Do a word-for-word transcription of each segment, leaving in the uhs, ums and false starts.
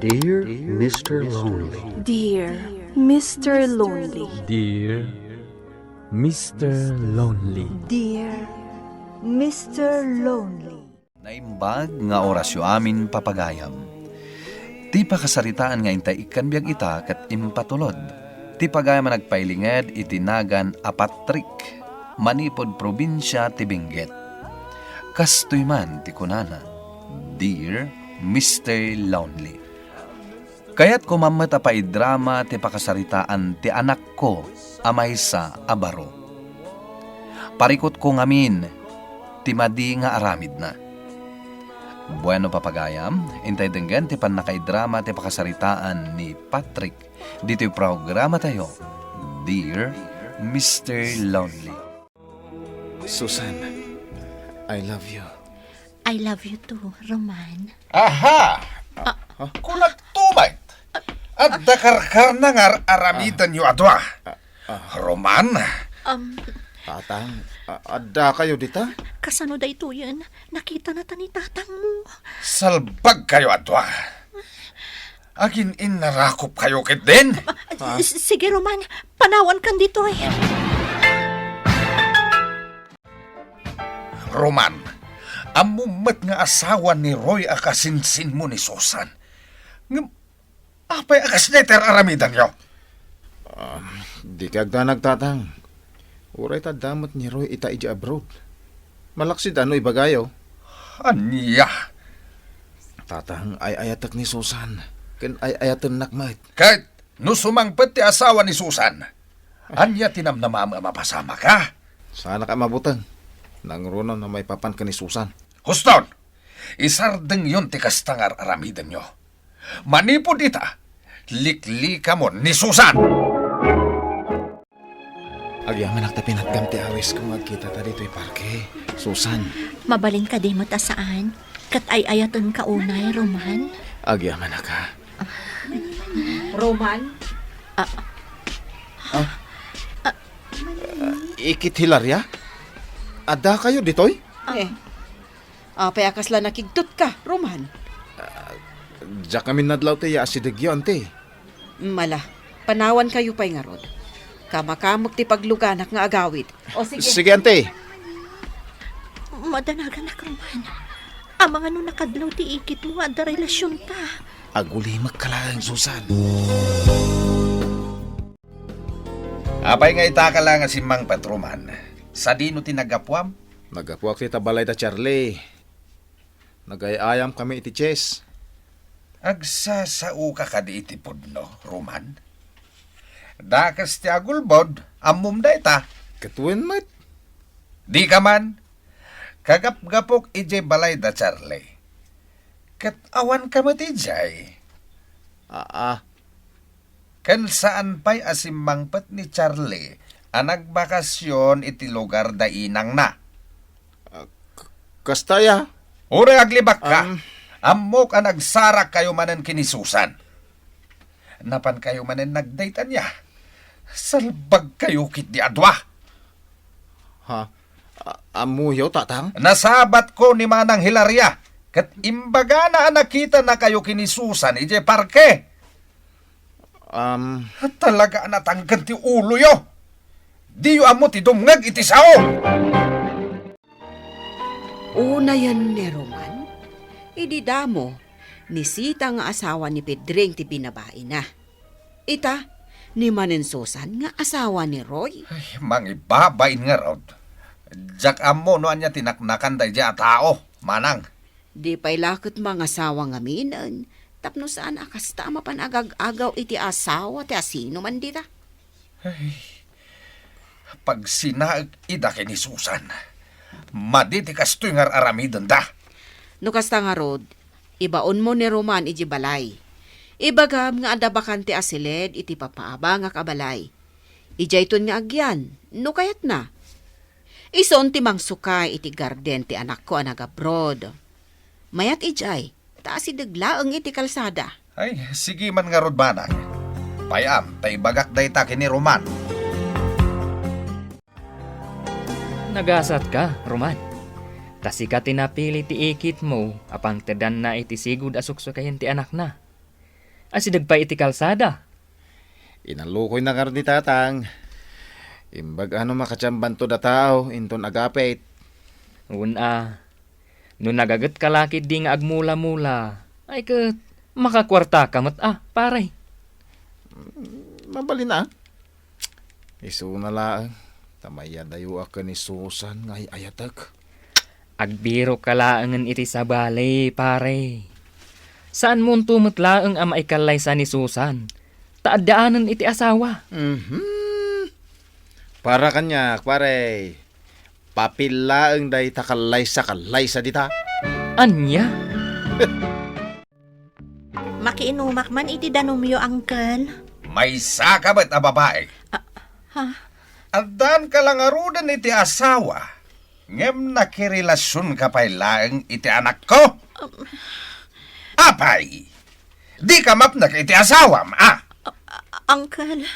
Dear Mister Lonely. Dear Mister Lonely. Dear Mister Lonely. Dear Mister Lonely. Naimbag nga orasyo amin, papagayam. Ti pakasaritaan nga intay ikkan biag ita ket impatulod ti pagayam a nagpailinged iti nagan a Patrick, manipud probinsia ti Benguet. Kastoy man ti kunana, "Dear Mister Lonely." Kayatko man met a paidrama ti pakasaritaan ti anakko a maysa a baro. Parikutko ngamin ti madi nga aramidna. Bueno, papagayam, intay denggen ti pannakaidrama ti pakasaritaan ni Patrick ditoy programatayo, Dear Mister Lonely. Susan, I love you. I love you too, Roman. Aha! Ah. Kunatto met. Adda karkarna nga ar-, aramidenyo a dua. Ah, ah. Roman. Um, Tatang, a-, adda kayo dita? Kasano daytoyen? Nakita na ta ni tatang mo. Salbag kayo a dua. Agin-innarakop kayo ketdin? Ah, s-, sige, Roman. Panawan kan ditoy. Roman, ammom met nga asawa ni Roy a kasinsinmo ni Susan. Ngem, apay a kasdayta ar-aramidanyo? Ah, di kagdanag, Tatang. Uray ta adda met ni Roy ita idiay abroad. Malaksid a no ibagayo. Ania? Tatang, ay-ayatek ni Susan. Ken ay-ayatennak met. Ket no sumangpet ti asawa ni Susan, ania ti namnamam a mapasamak, ha? Saanak a mabuteng. Nangruna no maipapan ken ni Susan. Huston! Isardengyon ti kasta nga ar-aramidenyo. Manipud ita, liklikamon ni Susan! Agyamanak ta pinatgam ti awisko nga agkitata ditoy parke, Susan. Mabalin kadi met a saan? Ket ay-ayatenka unay, Roman? Agyamanak a. Roman? Ah. Ah? Ah, ikit Hilaria? Adda kayo ditoy? Eh, apay a kasla nakigtotka, Roman? Ah, diak amin nadlaw ti asidegyo, Auntie. Mala, panawan kayo pay ngarud. Kamakamek ti pagluganak nga agawid. O, sige. Sige, Auntie. Madanaganak, Roman. Amangan no nakadlaw ti ikitmo nga adda relasionta. Agulimek ka laeng, Susan. Apay nga ita ka la nga simmangpet, Roman? Sadino ti naggapuam? Naggapuak ita balay da Charlie. Nagay-ayam kami iti chess. Agsasaoka kadi iti pudno, Roman? Dakes ti agulbod, ammom dayta. Ket wen met. Dika man, kagapgapok idiay balay da Charlie. Ket awanka met idiay. Aa. Ken saan pay a simmangpet ni Charlie a nagbakasyon iti lugar da inangna. Ah, k-, kasta ya? Uray aglibakka. Am. Ammok a nagsarakkayo manen ken ni Susan. Napankayo manen nag-date ania? Salbagkayo ketdi a dua. Ha? A-, ammoyo, Tatang? Nasabatko ni Manang Hilaria, ket imbagana a nakitanakayo ken ni Susan idiay parke. Um. Talaga a natangken ti uloyo. Diyo ammo ti dumngeg iti sao. Unayen ni Roman, idi damo, ni Sita nga asawa ni Pedring ti binabaina. Ita, ni manen Susan nga asawa ni Roy. Ay, mangibabain ngarud. Diak ammo no ania ti naknakan daydiay a tao, Manang. Di pay la ket mangasawa ngaminen, tapno saan a kasta a mapan agag-agaw iti asawa ti asinoman dita. Ay, pagsinaek ida ken ni Susan. Madi ti kastoy nga ar-aramidenda. No kasta ngarud, ibaonmo ni Roman idiay balay. Ibagam nga adda bakante a siled iti papaabangak a balay. Idiayton nga agyan, no kayatna. Isun ti mangsukay iti garden ti anakko a nagabroad. Mayat idiay, ta asideg laeng iti kalsada. Ay, sige man ngarud, Manang. Pay-am ta ibagak dayta ken ni Roman. Nagasatka, Roman. Ta sika ti napili ti ikitmo a pangtedanna iti sigud a suksukayen ti anakna. Asideg pay iti kalsada. Inallukoyna ngarud ni Tatang. Imbag ano makatiambanto da tao inton agapit. Wen a, no nagagetka la ketdi nga agmula-mula, ay ket makakuartaka met a, pare. Mabalin a. Isuna laeng, ta mayadayoak ken ni Susan nga ay-ayatek. Agbiroka laengen iti sabali, pare. Saanmonto met laeng a maikallaysa ni Susan, ta addaanen iti asawa. Mhm. Para kaniak, pare, papel laeng dayta kallaysa-kallaysa dita. Ania? Makiinumak man iti danumyo, Uncle. Maysa ka met a babai. Ah, ha? Addanka la ngaruden iti asawa, ngem nakirelasionka pay laeng iti anakko? Um. Apay, dika mapnek iti asawam, a? Ah, ah, Uncle.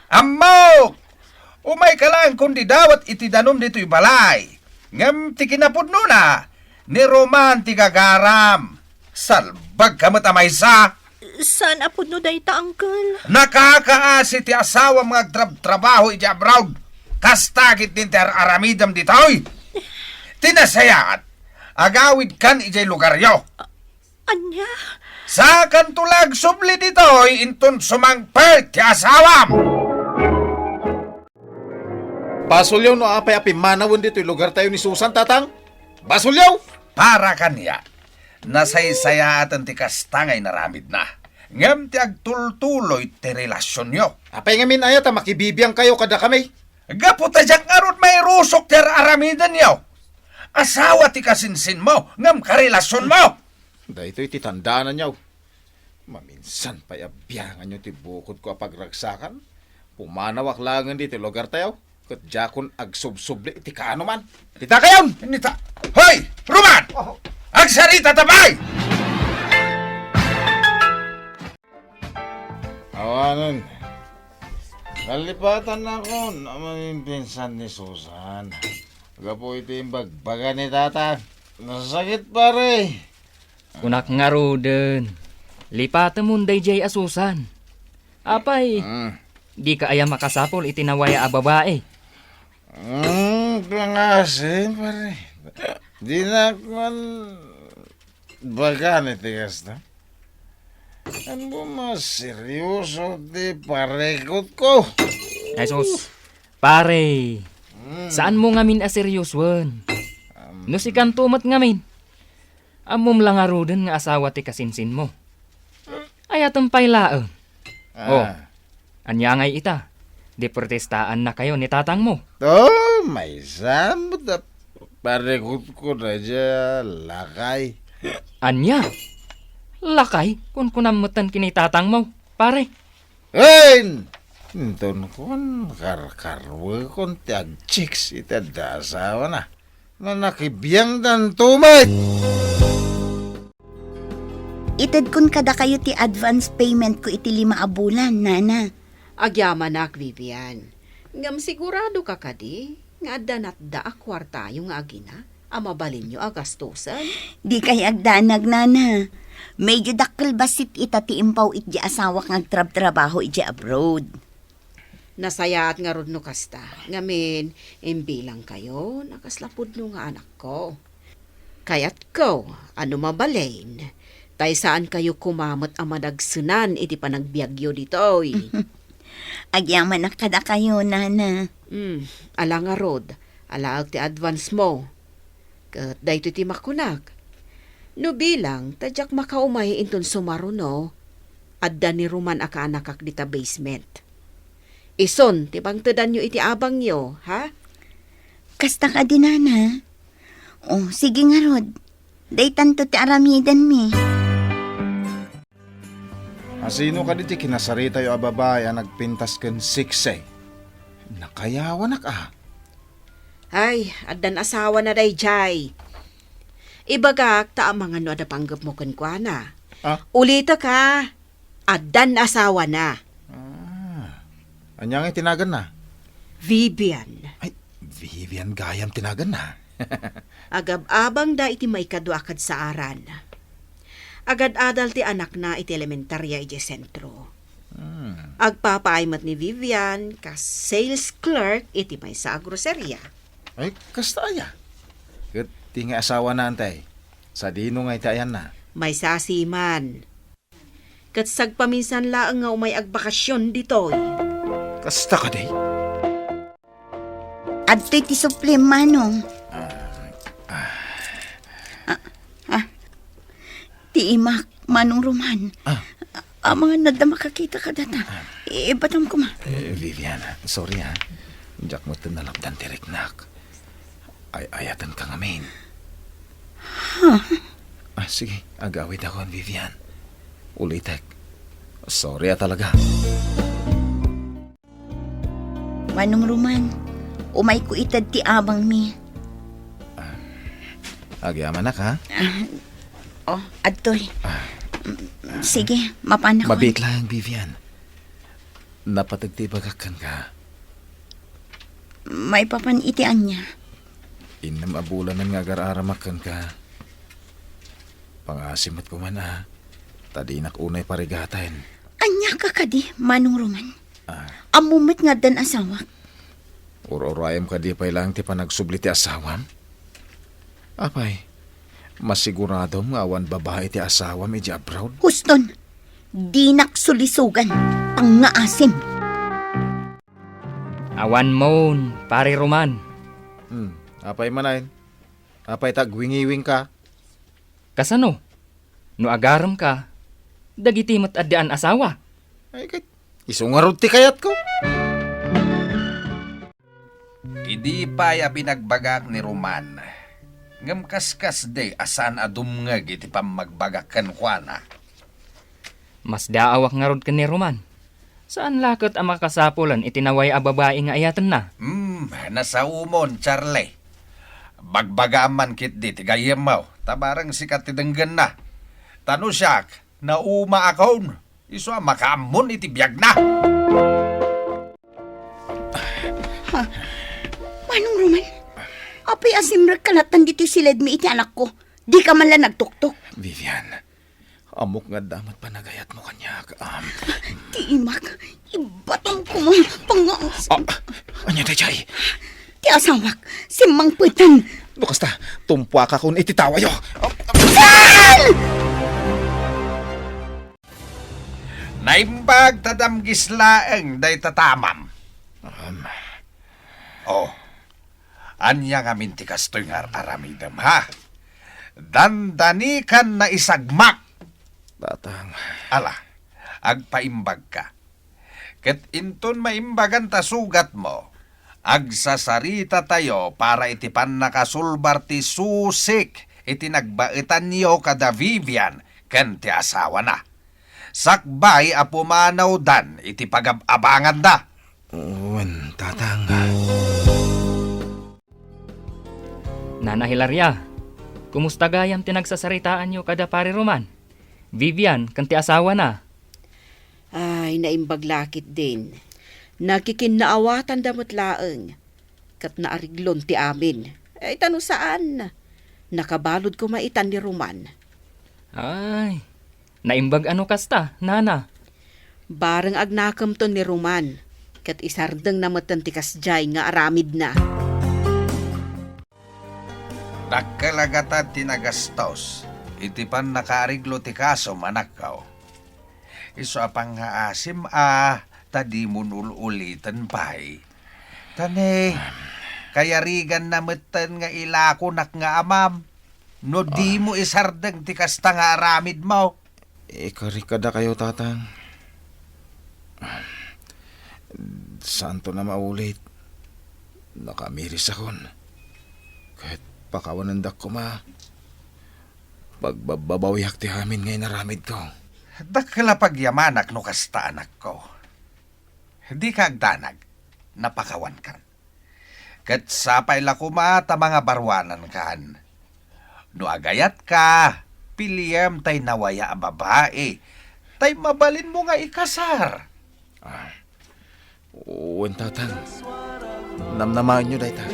Ammok! Umayka laeng kundi dawat iti danum ditoy balay. Ngem ti kinapudnona, ni Roman ti gagaram. Salbagka met a maysa. Saan a pudno dayta, Uncle? Nakakaasi ti asawam nga agtrabtrabaho iti abroad. Kasta ketdin ti ar-aramidem ditoy. Ti nasayaat, agawidkan idiay lugaryo. Ania? Saakanto la agsubli ditoy inton sumangpet ti asawam. Basolyo no apay a pimmanawen ditoy lugartayo ni Susan, Tatang? Basolyo! Para kaniak, nasaysayaaten ti kasta nga inaramidna. Ngem ti agtultuloy ti relasionyo. Apay ngamin aya ta makibibiangkayo kadakami? Gapu ta diak ngarud mairusok ti ar-aramidenyo. Asawa ti kasinsinmo, ngem karelasionmo. Daytoy ti tandaananyo. Maminsan pay a bianganyo ti bukodko a pagragsakan. Pumanawak laengen ditoy lugartayo, ket diakon agsubsubli iti kaanoman. Dita kayon! Nita-, hoy! Roman! Agsarita ta pay! Awanen. Nalipatannakon a maminpinsan ni Susan. Gapu iti imbagbaga ni Tatang. Nasakit, pare. Kunak ngaruden, lipatemon daydiay a Susan. Apay, Mm. dika aya makasapul iti nawaya a babai? Mm, pangasim, pare. Dinak man bagan iti kasta. Ammom a seryoso ti parikutko. Ay, sus. Pare, Mm. saanmo ngamin a seryosoen? Um. No sikanto met ngamin, ammom la ngaruden nga asawa ti kasinsinmo. Ayatem pay laeng. Ah. Oh, ania ngay ita? Deportestaannakayo ni tatangmo. Oh, maysa met a parikutko daydiay a lakay. Ania? Lakay? Kunkunam metten ken ni tatangmo, pare. Wen! Inton kuan, karkarwekon ti agchicks iti adda asawana. Manakibiangdanto met! Itedkon kadakayo ti advance payment ko iti lima a bulan, Nana. Agyamanak, Vivian. Ngem sigurado ka kadi nga adda natda a kuartayo nga agina a mabalinyo a gastusen? Dikay agdanag, Nana. Medyo dakkel bassit ita ti impaw iti asawak nga agtrabtrabaho idiay abroad. Nasayaat ngarud no kasta. Ngamin, imbilangkayon a kasla pudno nga anakko. Kayatko a no mabalin, tay saankayo koma met a madagsenan iti panagbiagyo ditoy. Agyamanak kadakayo, Nana. Hmm, ala ngarud, alaek ti advance mo. Ket daytoy ti makunak. No bilang ta diak makaumay inton sumaruno, adda ni Roman a kaanakak dita basement. Isun ti bangtedanyo iti abangyo, ha? Kasta kadi, Nana? O, sige ngarud. Daytanto ti aramidenmi. Asino kadi ti kinasaritayo a babai a nagpintas ken sexy? Nakayawanak a. Ay, addan asawana daydiay. Ibagak ta amangan no adda panggepmo kenkuana. Ah? Ulitek a, addan asawana. Ah. Ania ngay ti naganna? Vivian. Ay, Vivian gayam ti naganna. Agab-abangda iti maikadua a kadsaaran. Agad-adal ti anakna iti elementaria idiay sentro. Hmm. Agpapaay met ni Vivian kas sales clerk iti maysa a groceria. Ay, kasta aya. Ket ti nga asawana, antay, sadino nga iti ayanna? Maysa a seaman. Ket sagpaminsan laeng nga umay agbakasyon ditoy. Kasta kadi? Adtoy ti suplim, Manong. Ah, ah. Ah, ah. Ti imak, Manong Roman. Ah. Amangan adda makakita kadata. Ah. Ibatam koma. Eh, Vivian, sorry, ha. Diak met nalapdan ti riknak. Ay-ayatenka ngamin. Huh? Ah, sige, agawidakon, Vivian. Ulitek. Sorry a talaga. Manong Roman, umayko ited ti abangmi. Ah, agyamanak, ha? Ah, oh, adtoy. Ah. Sige, mapanakon. Mabiit lang, Vivian. Napateg ti ibagak kenka. Maipapan iti ania? Innem a bulanen nga agar-aramak kenka. Pangasim met koma, a, ta dinak unay parigaten. Ania ka kadi, Manong Roman? Ah. Ammom met nga addan asawak. Ur-urayem kadi pay laeng ti panagsubli ti asawam? Apay, masiguradom nga awan babai ti asawam idiay abroad? Huston, dinak sulisogan, pangngaasim. Awan mon, Pare Roman. Hmm, apay manen? Apay ta agwingiwingka? Kasano? No agaremka, dagiti met addan asawa. Ay, ket isu ngarud ti kayatko. Idi pay a binagbagak ni Roman, ngem kaskasdi a saan a dumngeg iti pammagbagak kenkuana. Masdaawak ngarud ken ni Roman. Saan la ket a makasapulen iti naway a babai nga ayatenna. Hmm, nasaomon, Charlie. Bagbagaam man ketdi ti gayyemmo, ta bareng sika ti denggenna. Ta no siak, naumaakon, isu a makaammon iti biagna. Ha? Manong Roman, apay a simrekka lattan ditoy siledmi iti anakko? Dika man la nagtuktok. Vivian, ammok nga adda met panagayatmo kaniak, am. Ti imak, ibatam koma, pangasim. Ah, ania daydiay? Ti asawak, simmangpeten. No kasta, tumpuakakon iti tawayo. Saan? Naimbag ta damgis laeng dayta tamam. Um. Oh. Ania ngamin ti kastoy nga ar-aramidem, ha? Dandanikan naisagmak. Tatang. Ala, agpaimbagka. Ket inton maimbagan ta sugatmo, agsasarita tayo para iti pannakasulbar ti susik iti nagbaetanyo kada Vivian ken ti asawana. Sakbay a pumanawdan iti pagab-abanganda. Wen, Tatang. Nana Hilaria, kumusta gayam ti nagsasaritaanyo kada Pare Roman, Vivian, ken ti asawana? Ay, naimbag la ketdin. Nakikinnaawatanda met laeng. Ket naariglon ti amin. Ay, ta no saan, nakabalud koma itan ni Roman. Ay, naimbag a no kasta, Nana. Bareng agnakemton ni Roman, ket isardengna metten ti kasdiay nga aramidna. Dakkel a gatad ti nagastos iti pannakaariglo ti kasom, anakko. Isu a pangngaasim a ta dimon ul-uliten pay. Ta ne, kayariganna metten nga ilakonak nga amam no dimo isardeng ti kasta nga aramidmo. Ikari kadakayo, Tatang. Saanton a maulit. Nakamirisakon. Ket pakawanendak koma. Pagbabbabawiak ti amin nga inaramidko. Dakkel a pagyamanak no kasta, anakko. Dika agdanag, napakawankan. Ket sapay la koma ta mangabaruanankan. No agayatka, piliem tay nawaya a babai, tay mabalinmo nga ikasar. Ah, wen, Tatang. Namnamaenyo dayta.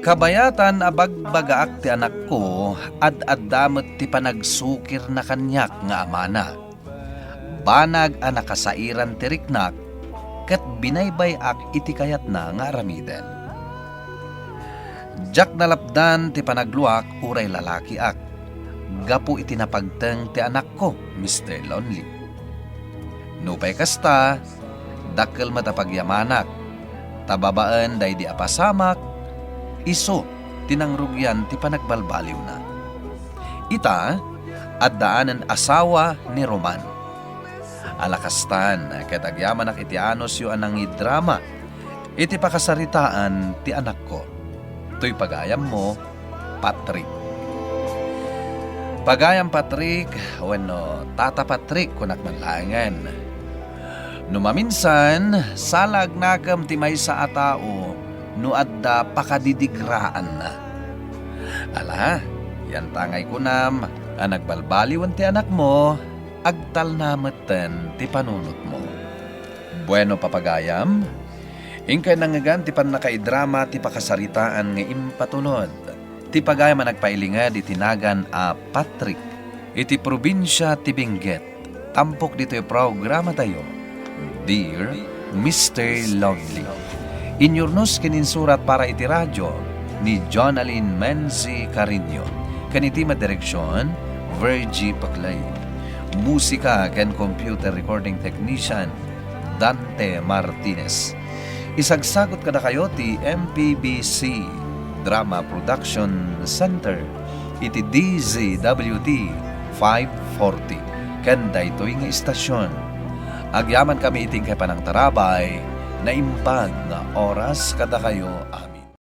Kabayatan a bagbagaak ti anakko, ad-adda met ti panagsukirna kaniak nga amana. Banag a nakasairan ti riknak, ket binaybay-ak iti kayatna nga aramiden. Diak nalapdan ti panagluak uray lalakiak, gapu iti napagteng ti anakko, Mister Lonely. Nupay kasta, dakkel met a pagyamanak, ta babaen daydi a pasamak, isu ti nangrugian ti panagbalbaliwna. Ita, addaanen asawa ni Roman. Ala kastan, ket agyamanak iti anusyo a nangidrama iti pakasaritaan ti anakko. Toy pagayammo, Patrick. Pagayam Patrick, wenno Tata Patrick, kunak man laengen. No maminsan, salagnakem ti maysa a tao no adda pakadidigraanna. Ala, yantangay kunam a nagbalbaliwen ti anakmo, agtalna metten ti panunotmo. Bueno, papagayam, inkay nangngegan ti pannakaidrama ti pakasaritaan nga impatulod ti pagayam a nagpailinged iti nagan a Patrick iti probinsia ti Benguet. Tampok ditoy programatayo, Dear Mister Lonely. Inyurnos ken insurat para iti radyo ni Jonalyn Menzi Carino, ken iti madireksion, Virgie Paclay. Musika ken computer recording technician, Dante Martinez. Isagsagut kadakayo ti M P B C Drama Production Center iti D Z W T five forty ken daytoy nga istasion. Agyamankami iti inkay panangtarabay, naimbag nga oras kadakayo amin.